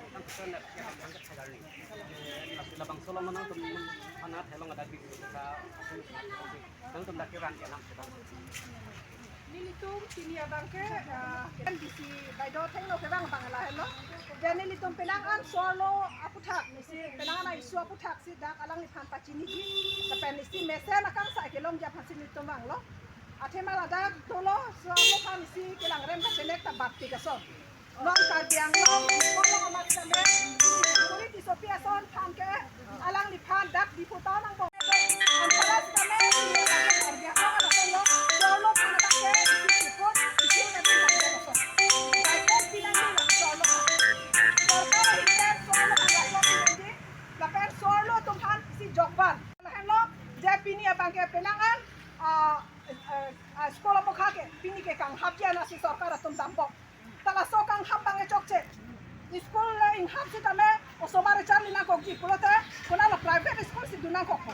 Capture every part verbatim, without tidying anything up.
Nangtum dak ke nangtum thek arni. Labangso along nangtum aphan theklong adak bik ka nangtum dak ke rang ke nang sedang. Nelitum pini abang ke, ah, M D C baideo thengno kevang abang lahelo. Jadi nelitum penang an so-arlo aputhak, nisi penang an issue aputhak si dak alangliphan pachiniji. Lapen nisi mesen akangsai kelongji aphan si nelitum vanglo. Athema ladak dolo so-arlo aphan nisi kelang rem kachenek ta bapti kason. Non Karbi Anglong, kolong amat kami, security sopi ason aphan ke, alangliphan dak diphu ta nangpo. Antara kami, Karbi Anglong ason lo, solo kami ke, isi sipon, isi nanti nanti ason. Baik, bilang bilang solo. Sorkar ahin ke, solo kami ason nanti, lapen solo atum aphan isi jokban. Lahenlo, je pini abang ke penang an, ah, eh, ah, school amokha ke, pini ke kanghapji ansi sorkar atum dampo. Ta laso kanghap abang ke chokche. School le inghap sitame osomar echarli nangkokji pulote, konatlo private school si dun nangkokpo.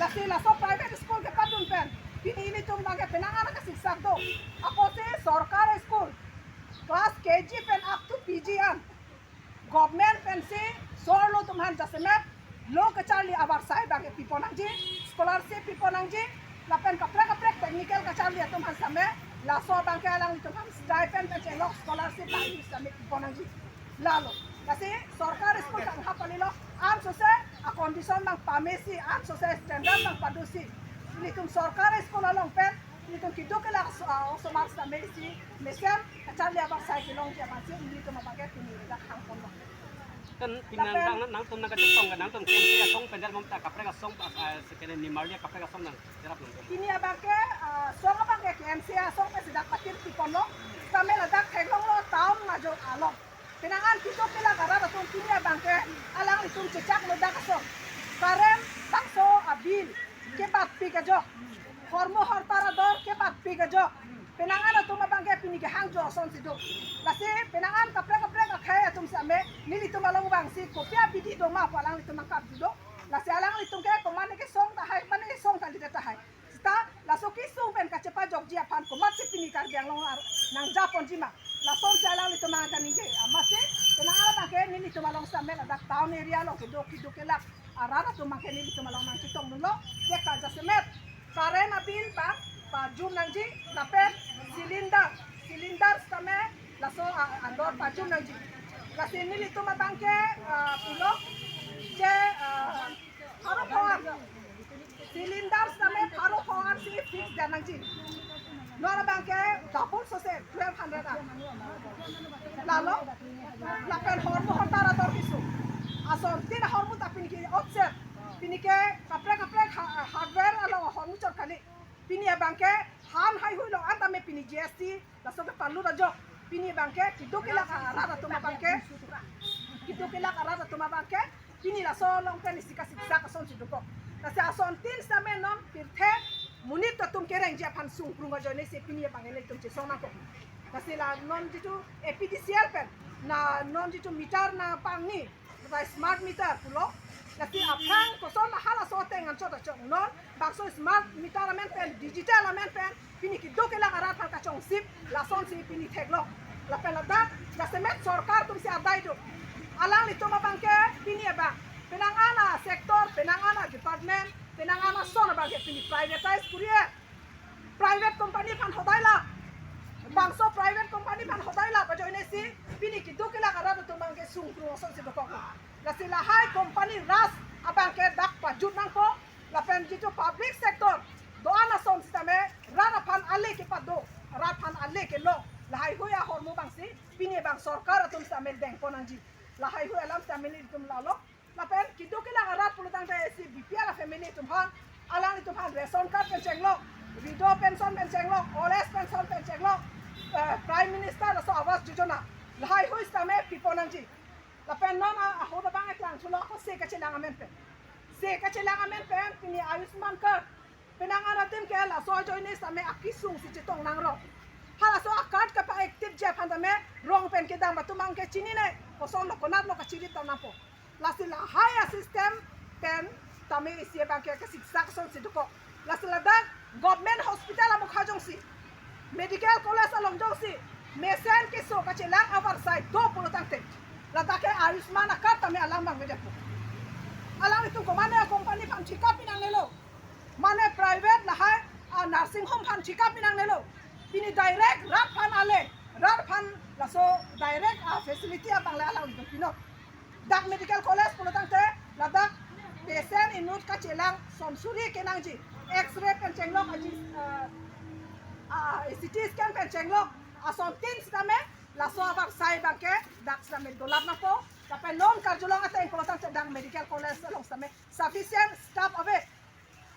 Lasi laso private school kepadun pen, pini ilitum abang ke penang an kasiksak do. Apotsi sorkar school, class K G pen up to P G an, government pensi so-arlo atum aphan jasemet lo kacharli avarsai abang ke pipo nangji, scholarship pipo nangji, lapen kaprek kaprek technical kacharli atum aphan sitame, laso abang ke alanglitum aphan stipend pen chenglok scholarship abang sitame pipo nangji. Lalo, lasi sorkar school kanghap kalilo, ansose a-condition abang pamesi, ansose standard abang padosi, ilitum sorkar school along pen ilitum keduk kelak so-, ah, osomar sitame isi mesen kacharli avarsai kelongji aphan si ilitum abang ke pini dak hangponlo. Kan pini nang, lapen nang, nangtum nangkachetong kan, nangtum K M C A asong pen dal mom ta kaprek asong pas, ah, sekene nimarli kaprek asong nangcherap nangtum. Pini abang ke, ah, asong abang ke K M C A asong pen si dak patir piponlo. Sitame ladak theklonglo town majok along. Penang an keduk kelak arat atum pini abang ke alanglitum chechaklo dak ason. Current bangso a-bill kebatpik ajok, hormu hortar ador kebatpik ajok, penang an atum abang ke pini kehangjo asonsi do. Lasi penang an kaprek kaprek akhei atum sitame nelitum along vangsi kopi abidi doma pu alanglitum nangkapju do. Lasi alanglitum ke komat kesong tahai, mane kesong kalidet tahai. Seta laso kesung pen kachepajokji aphan komatsi pini Karbi Anglong ar nangjaponji ma, lasonsi alanglitum nangkaningje. Amatsi penang an abang ke nelitum along sitame ladak town area along keduk keduk kelak arat atum abang ke nelitum along nangchetongdunlo. Je ka jasemet current a-bill abang pajut nangji, lapen cylinder, cylinder sitame laso a-, ador pajut nangji. Lasi nelitum abang ke, ah, pulo je, ah, pharo pho-an. Cylinder sitame pharo pho-an si fix dam nangji. Non abang ke double sose twelve hundred an. Lalo, lapen hormu hortar ador kesung. Asontin ahormu ta pini ke offset. Pini ke kaprek kaprek ha-, hardware along ahormu chot kali. Pini abang ke han haihui lo-an tame pini G S T laso ke palut ajok. Pini abang ke keduk kelak arat atum abang ke, keduk kelak arat atum abang ke pini laso along pen isi kasiksak asonsi dokok. Lasi asontin sitame non pirthe monit atum kerengji aphan sungkrung ajoinesi pini abang ilitum chesong nangkok. Lasi la non jitu A P D C L pen, na non jitu meter nangpangni, bai smart meter pulo. Lasi aphrang koson halaso ateng anchot achok non bangso smart meter amen pen, digital amen pen pini keduk kelak arat aphan kachongsip, lasonsi pini theklong. Lapen ladak jasemet sorkar atumsi adai do. Alanglitum abang ke pini abang penang an a-sector, penang an a-department, penang an ason abang ke pini privatize kori-et. Private company aphan hodai lap. Bangso private company aphan hodai lap ajoinesi pini keduk kelak arat atum abang ke sungkrung asonsi dokok. Lasi lahai company ras abang ke dak pajut nangpo. Lapen jitu public sector do-an ason sitame rat aphan ale kepado, rat aphan ale kelo. Lahaihui ahormu abangsi pini abang sorkar atum sitame dengpon nangji. Lahaihui alam sitame nelitum lalo. Lapen keduk kelak arat pulotangte isi B P L a-family atum aphan, alanglitum aphan ration card pen chenglok, widow pension pen chenglok, old age pension pen chenglok, eh, Prime Minister laso Awas Yojana, lahaihui sitame pipo nangji. Lapen non a, ahut abang eklang thulo ako se kachelang amen pen. Se kachelang amen pen pini Ayushman card. Penang an adim ke laso ajoine sitame akesung si chetong nangrong. Halaso a-card kapa-active ji aphan tame rong pen kedam atum abang ke chinine. Kosonlo konatlo kachiri ta nangpo. Lasi lahai a-system pen tame isi abang ke kasiksak asonsi dokok. Lasi ladak government hospital amokha jongsi, medical college along jongsi mesen keso kachelang avarsai do pulotangte, Ladak ke Ayushman a-card tame alam abang avedet pu. Alanglitum komane a-company aphan thika pinanglelo, mane private lahai a-nursing home aphan thika pinanglelo. Pini direct rat aphan ale, rat aphan laso direct a-facility abang le alanglitum pinon. Dak medical college pulo tangte ladak patient inut kachelang somsuri kenangji. X-ray pen chenglok aji, eh, ah, C T scan pen chenglok asontin sitame laso avarsai abang ke dak sitame dolap nangpo. Lapen non karjulong ateng pulo tangte dak medical college along sitame sufficient staff ave.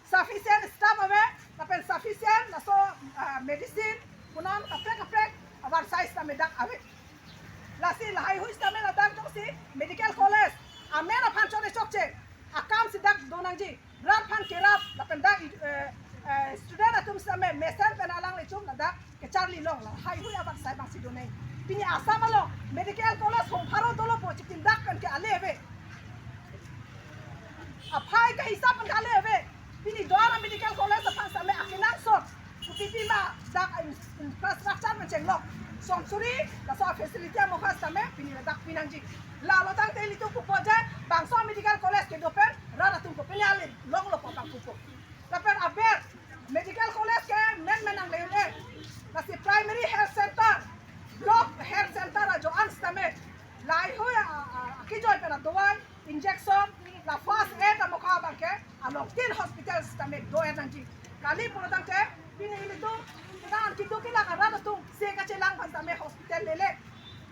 Sufficient staff ave, lapen sufficient laso, ah, medicine, punon kaprek kaprek avarsai sitame dak ave. Lasi lahaihui sitame ladak jongsi medical college amen aphan chore chokche akam si dak donangji. Rat aphan kerap lapen dak, eh, eh, student atum sitame mesen pen alanglitum ladak kecharli long, lahaihui avarsai abang si donang. Pini Assam along medical college hong pharo dolo po, chikim dak pen ke ale ave. Aphai ke hisap pen ke ale ave. Pini Dwara Medical College aphan sitame akenangsot, kopi pima dak in-, infrastructure pen chenglok somsuri laso facility amokha sitame pini ladak pinangji. Lalo tangte ilitum pupo je bangso medical college kedo pen rat atum kopine ale longlo pu abang pupo. Lapen aber medical college ke men men nangle-un-e. Lasi primary health center, block health center ajo-an sitame lahaihui a, a, a, akejoi pen adawai, injection, la first aid amokha abang ke alongtin hospital sitame do-et nangji. Kali pulo tangte pini ilitum kedan keduk kelak arat atum se kachelang aphan sitame hospital lele.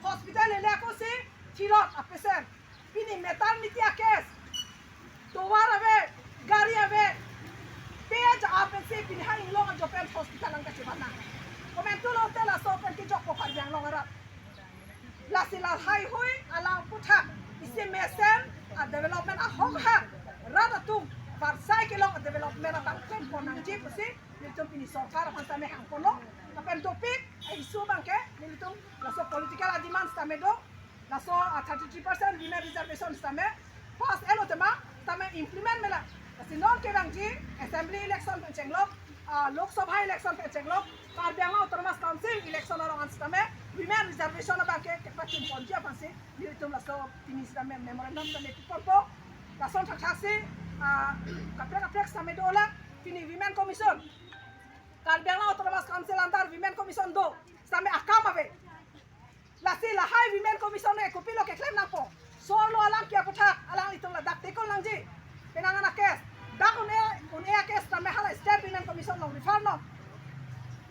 Hospital lele ako si thilot a-patient. Pini maternity a-case, tovar ave, gari ave, te aja apensi pini ha inglong ajo pen hospital nangkachevan nang. Komantu lote laso pen kejokpo Karbi Anglong arat. Lasi lahaihui alam aphuthak isi mesen a-development ahok ha rat atum avarsai kelong a-development abang klempon nangji pusi nelitum pini sorkar aphan sitame hangponlo. Lapen dopik a-issue abang ke nelitum laso political a-demand sitame do. Laso a thirty-three percent women reservation sitame pass elo tema, sitame implement mela. Lasi non kevangji assembly election pen chenglok, ah, Lok Sabha election pen chenglok, Karbi Anglong Autonomous Council election along an sitame women reservation abang ke kepachunponji aphansi nelitum laso pini sitame memorandum sitame piponpo. Lason thakthak si, ah, kaprek kaprek sitame dolang. Pini Women Commission, Karbi Anglong Autonomous Council under Women Commission do, sitame akam ave. Lasi lahai Women Commission ke kopilo keklem nangpo? Sorlo alam ke aphuthak alanglitum ladak tekol nangji. Penang an a-case, dak un-e, un-e a-case sitame hala State Women Commission along refer non,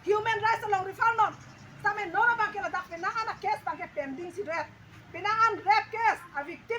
Human Rights along refer non. Sitame non abang ke ladak penang an a-case abang ke pending si do-et. Penang an rape case a-victim